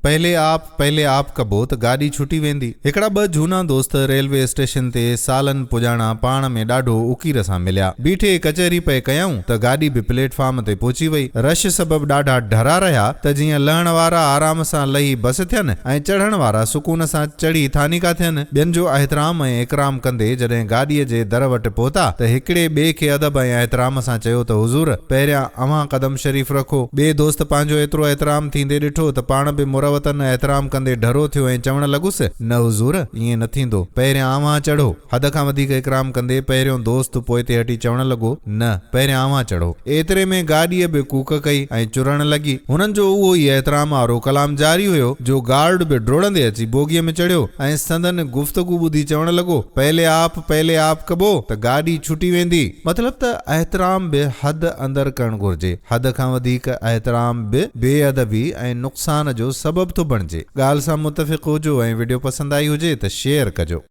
پهلي آپ پهلي آپ ڪبو ته گاڏي ڇٽي ويندي. هڪڙا ٻه جهونا دوست ريلوي اسٽيشن تي سالن پڄاڻان پاڻ ۾ ڏاڍو اڪير سان مليا. بيٺي ڪچهري پئي ڪيائون ته گاڏي به پليٽ فارم تي پهچي وئي. رش سبب ڏاڍا ڍرا رهيا ته جيئن لهڻ وارا آرام سان لهي بس ٿين ۽ چڙهڻ وارا سڪون سان چڙهي ٿانيڪا ٿين. ٻين جو احترام ۽ اڪرام ڪندي جڏهن گاڏيء جي در وٽ پهتا ته هڪڙي ٻئي کي ادب ۽ احترام سان چيو ته حضور! پهريان اوهان قدم شريف رکو. ٻئي دوست پنهنجو ايترو احترام ٿيندي ڏٺو ته پاڻ به مروتن احترام ڪندي ڍرو ٿيو ۽ چوڻ لڳس، نه حضور! ائين نه ٿيندو. پهريان اوهان چڙهو. حد کان وڌيڪ اڪرام ڪندي پهريون دوست پوئتي هٽي چوڻ لڳو، نه، پهريان اوهان چڙهو. ايتري ۾ گاڏيء به ڪوڪ ڪئي ۽ چرڻ لڳي. هنن جو اهو ئي احترام وارو ڪلام جاري هيو جو گارڊ به ڊوڙندي اچي بوگيء ۾ چڙهيو ۽ سندن گفتگو ٻڌي چوڻ لڳو، پهلي آپ، پهلي آپ ڪبو ته گاڏي ڇٽي ويندي. مطلب ته احترام به حد اندر ڪرڻ گهرجي. حد کان وڌيڪ احترام به بي ادبي ۽ نقصان جو سبب ٿو بڻجي. ڳالهه سان متفق هجو ۽ وڊيو پسند آئي هجي ته شيئر ڪجو.